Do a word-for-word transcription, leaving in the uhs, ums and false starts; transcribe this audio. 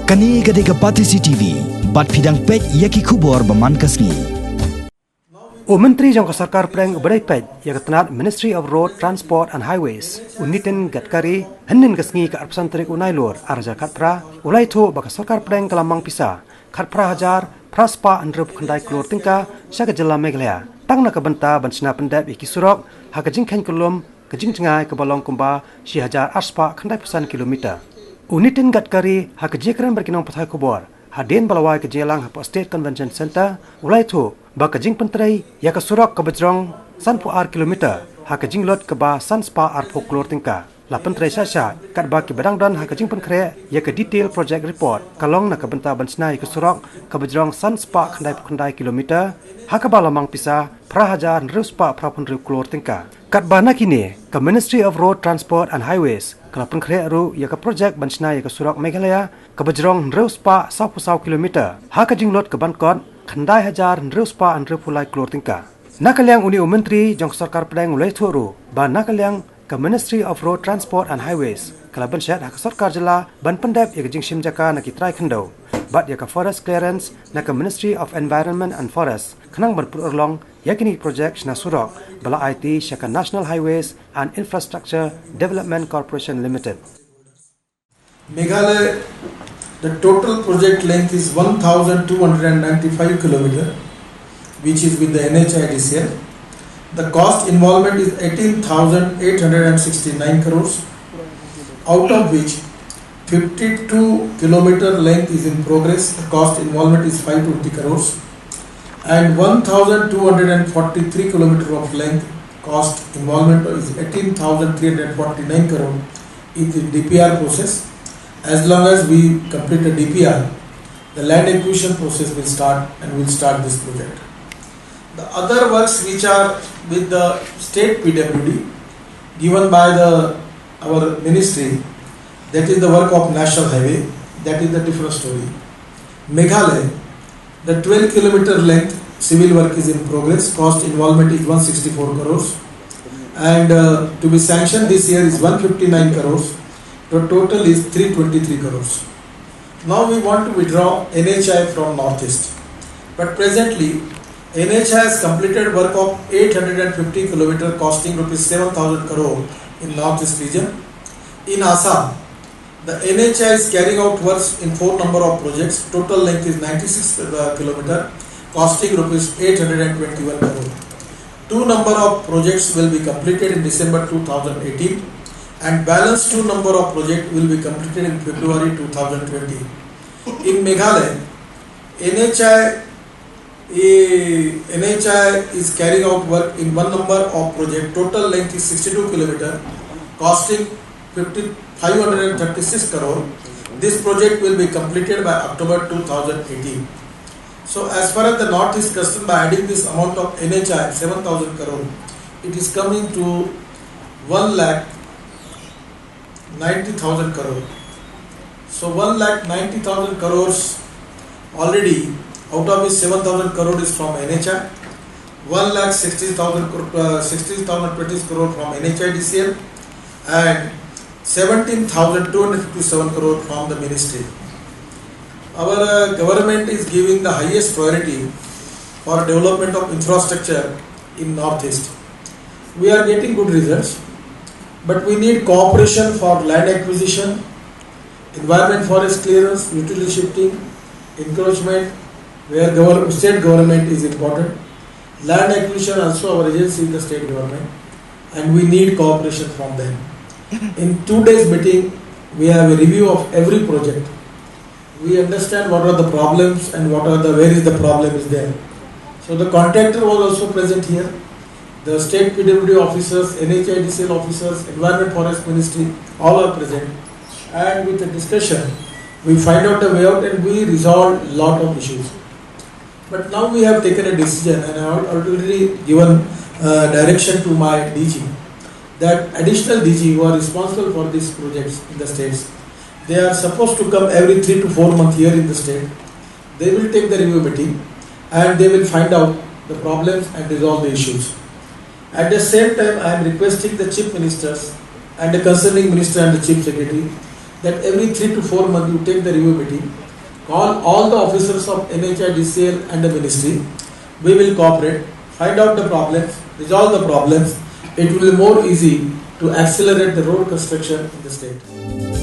Kane ka dei ka Batesi T V, bad phi dang peit ïa ki khubor ba man ka sngi. U Myntri jong ka Sorkar Pdeng uba dei peit ïa ka tnat Ministry of Road Transport and Highways, u Nitin Gadkari, hynnin ka sngi ka arphew san tarik u Nailur arhajar khatphra, u la ïathuh ba ka Sorkar Pdeng ka la mang pisa khatphra hajar phra spah hynriewphew khyndai klur tyngka sha ka jylla Meghalaya, tang na ka bynta ban shna pyndep ïa ki surok ha ka jingkheiñ kyllum ka jingjngai kaba long kumba shi hajar ar spah khyndaiphew san kilometer. U Nitin Gadkari ha ka jingïakren bad ki nongpathai khubor hadien ba la wai ka jingïalang hapoh State Convention Centre, u la ïathuh ba ka jingpyntrei ïa ka surok kaba jrong sanphew ar kilometer ha ka jinglut kaba san spah arphew klur tyngka la pyntrei shah shah, katba kiba dang don ha ka jingpynkhreh ïa ka Detail Project Report ka long na ka bynta ban shna ïa ka surok kaba jrong san spah khyndaiphew khyndai kilometer, ha kaba la mang pisa phra hajar hynriew spah phraphew hynriew klur tyngka. Katba na kine, ka Ministry of Road Transport and Highways ka la pynkhreh ruh ïa ka projek ban shna ïa ka surok Meghalaya kaba jrong hynriew spah sawphew saw kilometer ha ka jinglut ka ban kot khyndai hajar hynriew spah hynriewphew lai klur tyngka. Na ka liang une u Myntri jong ka Sorkar Pdeng u la ïathuh ruh ba na ka liang ka Ministry of Road Transport and Highways ka la bynshet ha ka Sorkar Jylla ban pyndep ïa ka jingshim jaka na ki trai khyndew bad ïa ka Forest Clearance na ka Ministry of Environment and Forest, khnang ban pynurlong ïa kine ki projek shna surok ba la aiti sha ka National Highways and Infrastructure Development Corporation Limited. Meghalaya, the total project length is one thousand two hundred and ninety-five kilometer, which is with the N H I D C L. The cost involvement is eighteen thousand eight hundred and sixty-nine crores, out of which fifty-two kilometer length is in progress. The cost involvement is five twenty crores, and one thousand two hundred and forty-three kilometer of length cost involvement is eighteen thousand three hundred forty-nine crore in the D P R process. As long as we complete the D P R, the land acquisition process will start and we'll start this project. The other works which are with the state P W D, given by the, our ministry, that is the work of National Highway, that is the different story. Meghalaya, the twelve kilometer length civil work is in progress, cost involvement is one sixty-four crores, and, uh, to be sanctioned this year is one fifty-nine crores, the total is three twenty-three crores. Now we want to withdraw N H I from Northeast. But presently, N H I has completed work of eight hundred and fifty kilometer costing rupees seven thousand crore in Northeast region. In Assam, the N H I is carrying out works in four number of projects. Total length is ninety-six, uh, kilometer, costing rupees eight hundred and twenty-one crore. Two number of projects will be completed in December two thousand eighteen, and balance two number of project will be completed in February two thousand twenty. In Meghalaya, N H I, eh, N H I is carrying out work in one number of project. Total length is sixty-two kilometer, costing fifty, five hundred and thirty-six crore. This project will be completed by October two thousand eighteen. So as far as the North is concerned, by adding this amount of N H I, seven thousand crore, it is coming to one lakh ninety thousand crore. So one lakh ninety thousand crores already, out of which seven thousand crore is from N H I, one lakh sixty thousand cro-, uh, sixty thousand twenty crore from N H I D C L, and seventeen thousand two hundred fifty-seven crore from the ministry. Our, uh, government is giving the highest priority for development of infrastructure in Northeast. We are getting good results, but we need cooperation for land acquisition, environment forest clearance, utility shifting, encroachment, where govern-, state government is important. Land acquisition also our agency is the state government, and we need cooperation from them. In two days meeting, we have a review of every project. We understand what are the problems and what are the, where is the problem is there. So the contractor was also present here. The state P W D officers, N H I D C L officers, Environment Forest Ministry, all are present. And with the discussion, we find out the way out and we resolve lot of issues. But now we have taken a decision and I have already given, uh, direction to my D G that additional D G who are responsible for these projects in the states, they are supposed to come every three to four months here in the state. They will take the review meeting and they will find out the problems and resolve the issues. At the same time, I am requesting the chief ministers and the concerning minister and the chief secretary that every three to four months you take the review meeting, call all the officers of M H I D C L and the ministry. We will cooperate, find out the problems, resolve the problems. It will be more easy to accelerate the road construction in the state.